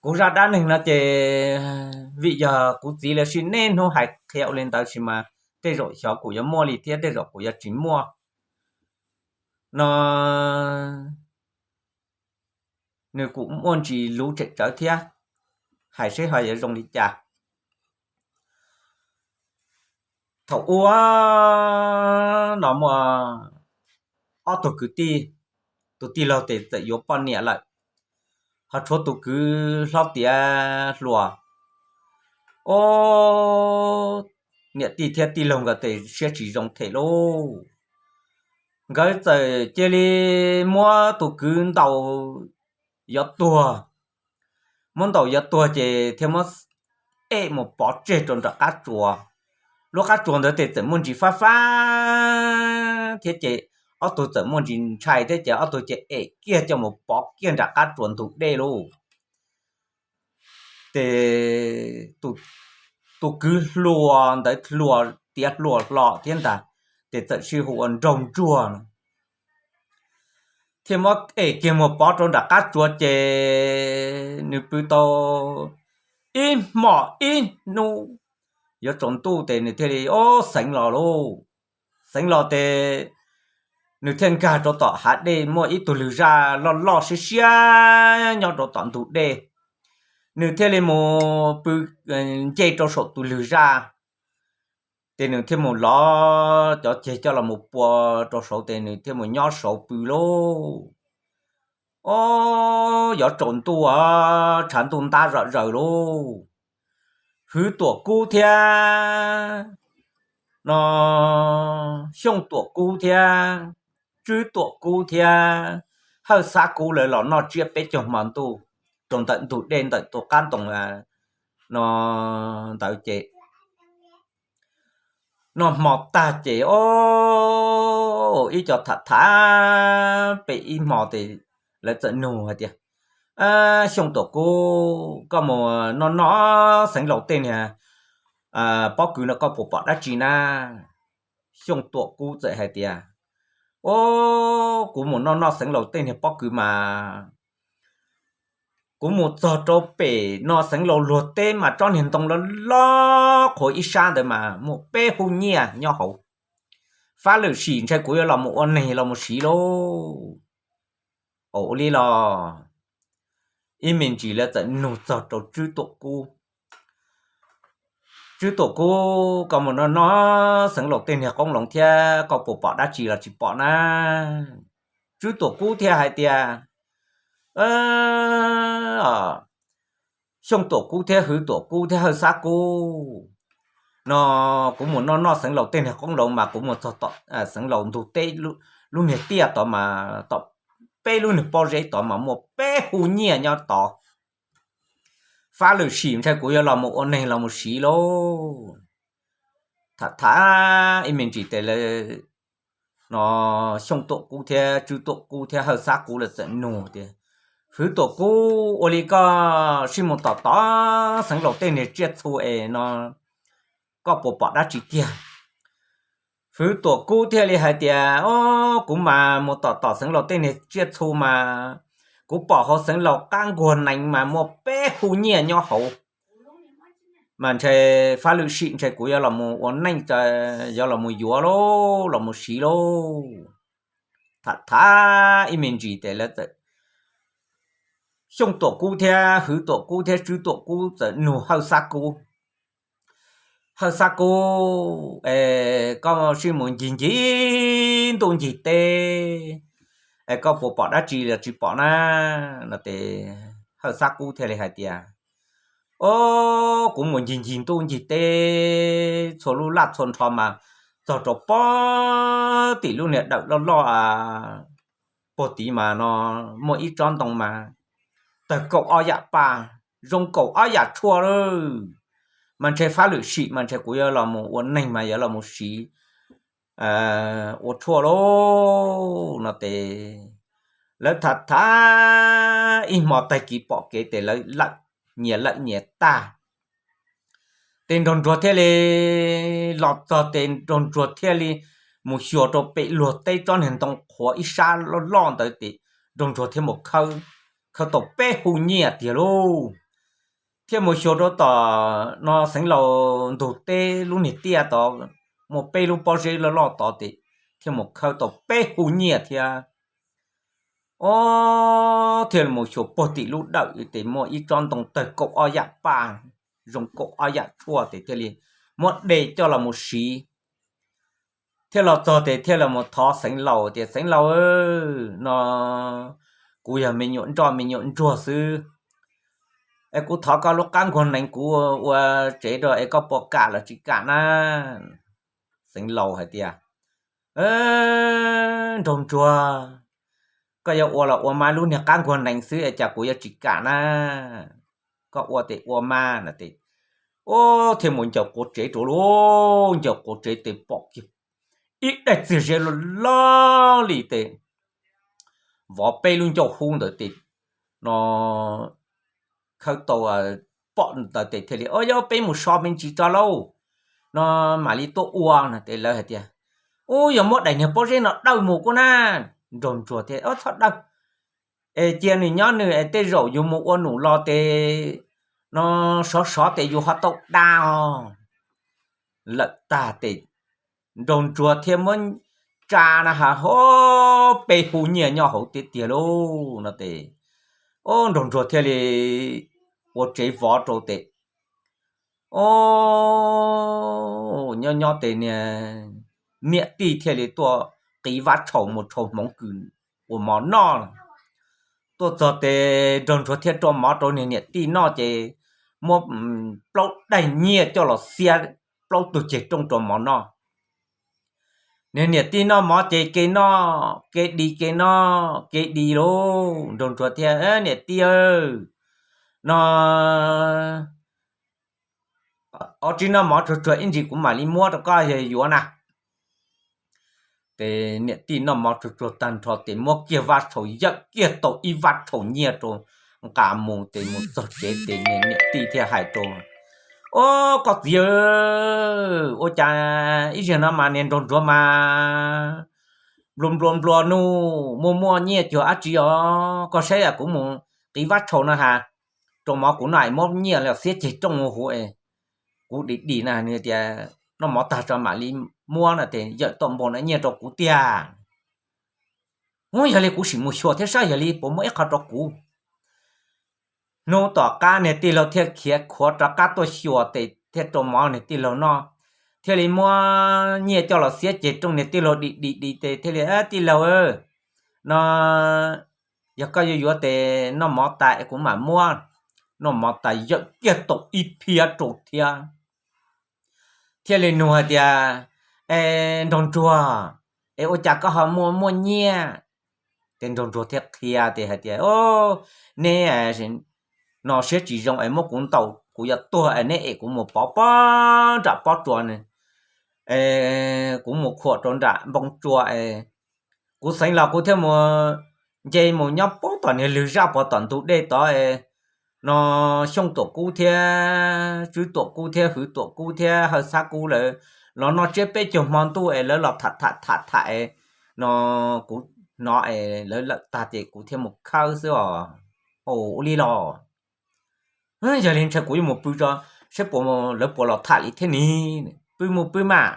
Kuv zaj dab neeg no ces vim yog kuv txiv lawv sim niaj hnub hais qhia ua li ntawd sis mas tej zaum xyov kuv yuav muaj li thiab tej zaum kuv yuav tsis muaj no. Nws kuj muaj ntsis luv tsem tsawv thiab, hais seb ho yuav zoo li cas. Thaum ub no muaj ob tug kwv tij, tus tij laug ces txawm yuav poj niam lawm, ho tshuav tus kwv hlob tiav hluas. Ob niam tij thiab tij laug nkawd ces siab tsis zoo them lauj. Nkawd txawm cia li muab tus kwv ntaus yuav tuag. Muab ntaus yuav tuag ces thiaj muab em mus pov tseg rau nram qab tsuas. Lub qab tsuas ntawd ces txawm muaj ntsis fab fab thiab ces ob tug txawm muaj ntsis ntshai thiab ces ob tug ces em kiag coj mus pov kiag nram qab tsuas ntug dej lauj. Ces tus kwv hluas ntawd hluas tiav hluas hlo thiab ntag, ces txawm sib hu ua Nraug Ntsuag no, thiaj muab em kiag mus pov rau nram qab tsuas ces nws pw tau ib hmos ib hnub yuav tsaus ntuj ces nws thiaj li ob xeev los lauj. Xeev los ces nws thiaj nkag rau tom hav dej muaj ib tug lwg zaj loj loj siab siab nyob rau tom ntug dej. Nws thiaj li mus pw nce rau saum tus lwg zaj, ces nws thiaj mus lov cov ceg coj los mus pua rau saud ces nws thiaj mus nyob saud pw lauj. Ob, yuav tsaus ntuj, tshav ntuj ntab zom zaws lauj. Hwv Tuam Kub thiab no, Xyooj Tuam Kub thiab Tswb Tuam Kub thiab Hawj Xab Kub lawv los noj tsiab peb caug hmo ntuj rau ntawm ntug dej ntawm tus qab ntoo no ntawd ces noj hmo tag ces ob, ib co tham tham pem ib hmo ces lawv txawm nug hais tias, Xyooj Tuam Kub, koj mus noj noj Xeev Laus tej niag pob kws no koj puas pom dab tsi na? Xyooj Tuam Kub txawm hais tias, Ob, kuv mus noj noj Xeev Laus tej niag pob kws mas kuv mus txog rau pem no Xeev Laus luag teb mas tsob niag ntoo loj loj qhuav ib sab ntawd mas muaj peb hub nyiaj nyob hauv. Fab lwm sim ntshai kuv yuav los mus ua neeg los mus siv lauj. Ua li los ib me ntsis lawv txawm nug txog rau Tswb Tuam Kub. Tswb Tuam Kub, koj mus noj noj Xeev Laus tej niag qoob loo thiab koj puas pom dab tsi los tsis pom na? Tswb Tuam Kub thiaj hais tias, Xyooj Tuam Kub thiab Hwv Tuam Kub thiab Hawj Xab Kub no, kuv mus noj noj Xeev Laus tej niag qoob loo mas kuv mus txog tom Xeev Laus ntug teb lub niag tiaj tod mas tom peb lub niag pob zeb tod mas muaj peb hub nyiaj nyob tod. Fab lwm sim ntshai kuv yuav los mus ua neeg los mus siv lauj. Tham tham ib me ntsis ces lawv no Xyooj Tuam Kub thiab Tswb Tuam Kub thiab Hawj Xab Kub lawv txawm nug tias, Hwv Tuam Kub, ua li koj sib mus tom tom Xeev Laus tej niag tsiaj txhu es no koj puas pom dab tsi tiag? Hwv Tuam Kub thiaj li hais tias, Ob, kuv mas mus tom tom Xeev Laus tej niag tsiaj txhu mas kuv pom hauv Xeev Laus qab nkuag nees mas muaj peb hub nyiaj nyob hauv. Mas ntshai fab lwm sim ntshai kuv yuav los mus ua neej, yuav los mus yuav lauj, los mus siv lauj. Tham tham ib me ntsis ces lawv txawm, Xyooj Tuam Kub thiab Hwv Tuam Kub thiab Tswb Tuam Kub txawm nug Hawj Xab Kub, Hawj Xab Kub, koj sib mus ncig ncig ntuj ncig teb es koj puas pom dab tsi los tsis pom na? No ces Hawj Xab Kub thiaj li hais tias, Ob, kuv mus ncig ncig ntuj ncig teb txhua lub laj txhua nrho mas txog rau pob tim lub niag dawm loj loj puag tid mas no muaj ib tsob ntoo mas tawg kaum ob yam paj, zoo kaum ob yam tshuaj lawm. Mas ntshai fab lwm sim mas ntshai kuv yuav los mus ua neeg mas yuav los mus siv ua tshuaj lauj. No ces lawv tham tham ib hmo tag kis pom kev ces lawv lawm, nyias lawm nyias tag. Ces Nraug Ntsuag thiaj li los txog ces Nraug Ntsuag thiaj li mus xyuas rau pem luag teb tsob niag ntoo qhuav ib sab loj loj ntawd ces Nraug Ntsuag thiaj mus khawb, khawb tau peb hub nyiaj tiag lauj. thiaj mus xyuas rau tom no Xeev Laus ntug teb lub niag tiaj tod, muaj peb lub pob zeb loj loj tod ces thiaj mus khawb tau peb hub nyiaj thiab. Ob, thiaj mus xyuas puag tim lub dawm ces muaj ib tsob ntoo tawg kaum ob yam paj, zoo kaum ob yam tshuaj ces thiaj li muab de coj los mus siv. Thiaj los txog ces thiaj los mus thov Xeev Laus tias, Xeev Laus, no kuv yog me nyuam nroj me nyuam ntsuag xwb, es kuv thov koj lub qab nkuag nees kuv ua tsev rau es koj puas kam los tsis kam na? Xeev Laus hais tias, Nraug ntsuag, koj yuav ua los ua mas lub niag qab nkuag nees xwb es cas kuv yuav tsis kam na? Koj ua tes ua mas no ces, ob, thiaj mus ncaws quav tsev rau lauj. Ncaws quav tsev tes pom kiag ib daim txiag zeb loj loj li tes vov peb lub ncauj hub ntawd tes no khawb tau pom ntawd tes thiaj li, Ob, yog peb mus so me ntsis tso lauj, no mam li tuaj ua no ces lawv hais tias, Ub, yog muab daim niag pob zeb no dawj mus kuj na. Nraug ntsuag thiaj, Ob, txhob dawj, es cia nws nyob nws es tej zaum yus mus ua num los ces no sov sov ces yus ho tau da os. Lawm tag ces nraug ntsuag thiaj muab tsa na has, ob, peb hub nyiaj nyob hauv tiag tiag lauj no ces, ob, nraug ntsuag thiaj li ua tsev vov rau ces, ob, nyob nyob ces niam tij thiaj li tuaj qiv vab tshaus mus tshau hmoov kws ua mov noj. Tuaj txog ces nraug ntsuag thiaj rau mov rau niag niam tij noj ces muab plaub daim nyiaj coj los xiab plaub tug ceg rooj rau mov noj. Niag niam tij noj mov ces ke noj ke dis ke noj ke dis lauj. Nraug ntsuag thiaj, Niam tij, no ob tsib noj mov tsuag tsuag ib ntsis kuv mam li muab rau koj yog yuav na. Ces niam tij noj mov tsuag tsuag tag nrho ces muab kiag vab tshaus yawm kiag tau ib vab tshaus nyiaj rau nqa mus ces mus txog tsev ces niam tij thiaj hais rau, Ob, koj txiv, ua cas ib zaug no mas niag nraug ntsuag mas nplua nplua nplua nuj muaj muaj nyiaj cuag dab tsi os? Koj saib kuv mus qiv vab tshaus no has, rau mov kuv noj es muab nyiaj los xiab ceg rooj huv es kuv dim dim na, nws tias noj mov tag tso mam li muab no ces yawm tau npaum no nyiaj rau kuv tiag. Ub, yog li kuv sim mus xyuas thiab saib yog li puas muaj ib qho rau kuv. Hnub tom qab niag tij laug thiaj khiav khuav rov qab tuaj xyuas ces thiaj rau mov niag tij laug noj, thiaj li muab nyiaj coj los xiab ceg rooj niag tij laug dim dim dim ces thiaj li, Tij laug, no yog koj yuav yuav ces noj mov tas es kuv mam muab. Noj mov tas yawm kiag tau ib phiab rau thiab. Thiaj li nug hais tias, Es nraug ntsuag, es ua cas koj ho muaj muaj nyiaj? Ces nraug ntsuag thiaj qhia tias hais tias, Neb no siab tsis zoo es muab kuv ntaus kuv yuav tuag es neb es kuv mus pov pob nram pob tsuas, es kuv mus khuam rau nram npoo tsua es kuv xeev los kuv thiaj mus nce mus nyob puag tom niag lwg zaj puag tom ntug dej tod es no Xyooj Tuam Kub thiab Tswb Tuam Kub thiab Hwv Tuam Kub thiab Hawj Xab Kub lawv los noj tsiab peb caug hmo ntuj es lawv los tham tham tham tham es no kuv hnov es lawv lawm tag ces kuv thiaj mus khawb xwb os. Ua li los, yog li ntshai kuv yuav mus pw tso, saib puas lawv puas los tham li thiab ni. Pw mus pw mas.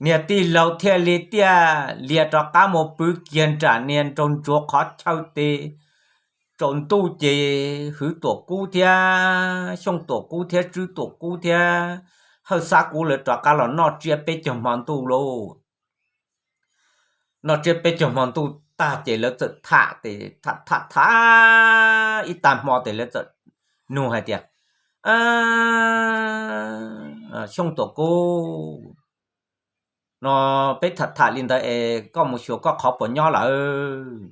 Niag tij laug thiaj li tiaj lias rov qab mus pw kiag nram niag nraug ntsuag qhov chaw tes tsaus ntuj ces Hwv Tuam Kub thiab Xyooj Tuam Kub thiab Tswb Tuam Kub thiab Hawj Xab Kub lawv rov qab los noj tsiab peb caug hmo ntuj lauj. Noj tsiab peb caug hmo ntuj tag ces lawv txawm tham ces tham tham tham ib tag hmo ces lawv txawm nug hais tias, Xyooj Tuam Kub, no peb tham tham li ntawd es koj mus xyuas koj qhov puas nyob lawm?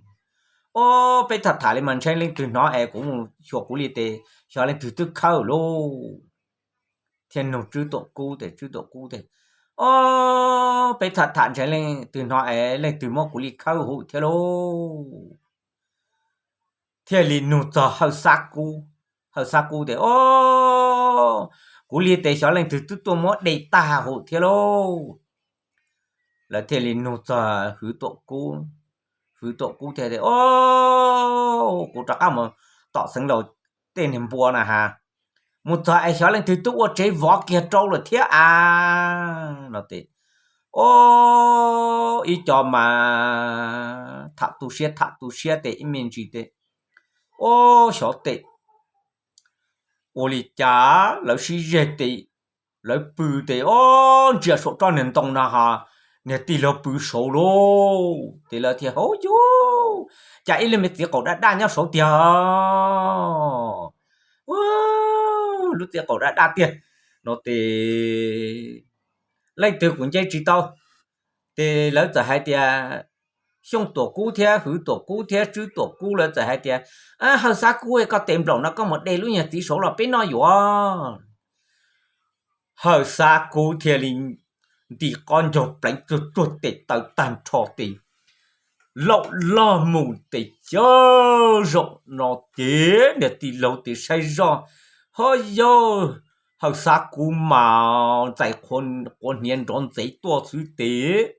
Ob, peb tham tham li mas ntshe leej twg hnov es kuv mus xyuas kuv li ces xyov leej twg twb khawb lauj. Thiaj nug Tswb Tuam Kub ces Tswb Tuam Kub tias, Ob, peb tham tham ntshe leej twg hnov es leej twg muab kuv li khawb huv thiab lauj. Thiaj li nug txog Hawj Xab Kub. Hawj Xab Kub tias, Ob, kuv li ces xyov leej twg twb tuaj muab de tag huv thiab lauj. Lawv thiaj li nug txog Hwv Tuam Kub. Hwv Tuam Kub thiaj tias, Ob, kuv rov qab mus tom xeev laus tej niag npua na has, mus txog es xyov leej twg twb ua tsev vov kiag rau lawm thiab a. No ces, o, ib co mas tham tu siab tham tu siab tes ib me ntsis tes, o, xyov tes ua li cas lawv sib zeg tes, lawv pw tes, o, ntsia saum tsob niag ntoo no ho niag tij laug pw saud lauj. Ces lawv thiaj, hauv yug, cas ib leeg me txiv qaum daj daj nyob saud tiag. Lub txiv qaum daj daj tiag. No ces leej twg kuv nce tsis tau. Ces lawv txawm hais tias, Xyooj Tuam Kub thiab Hwv Tuam Kub thiab Tswb Tuam Kub lawv txawm hais tias, Hawj Xab Kub, koj tes nplaum no koj mus de lub nyuag txiv saud los peb noj yuav. Hawj Xab Kub thiaj li ntim qhov ncauj pleev tsuag tsuag tes taw tag nrho tes, laum log mus tes, cawv zaum no ces niag tij laug tes saib zoj, hov yawg, Hawj Xab Kub mas ntxais quav hniav nrov ntxev tuaj xwb tes,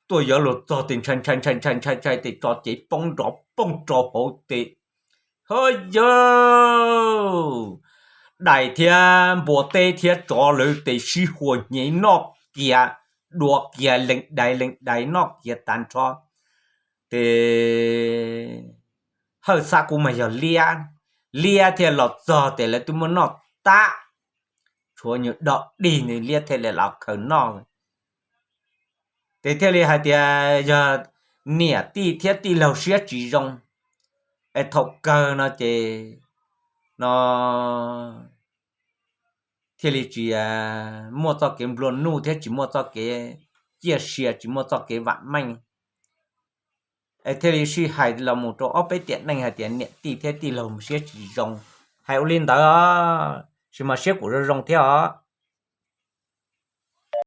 tuaj yuav luag txog tes ntshai ntshai ntshai ntshai ntshai tes tso cev poob nrov poog rau hauv tes, hov yawg, dais thiab npua teb thiab tsov lawv tes sib hua hnyev noj kiag, dua kiag leej dais leej dais noj kiag tag nrho. Ces Hawj Xab Kub mas yog liab, liab thiaj los txog tes lawv twb muab noj tag, tshuav nyuag dog dig nws liab thiaj li los khaws noj. Ces thiaj li hais tias yog niam tij thiab tij laug siab tsis zoo, es thaum kawg no ces no thiaj li tsis muaj txoj kev nplua nuj thiab tsis muaj txoj kev ciaj sia, tsis muaj txoj kev vam meej. Es thiaj li sij hais los mus rau ob peb tiam neej hais tias niam tij thiab tij laug siab tsis zoo. Hais ua li ntawd, sis mas siab kuv zoo zoo thiab os.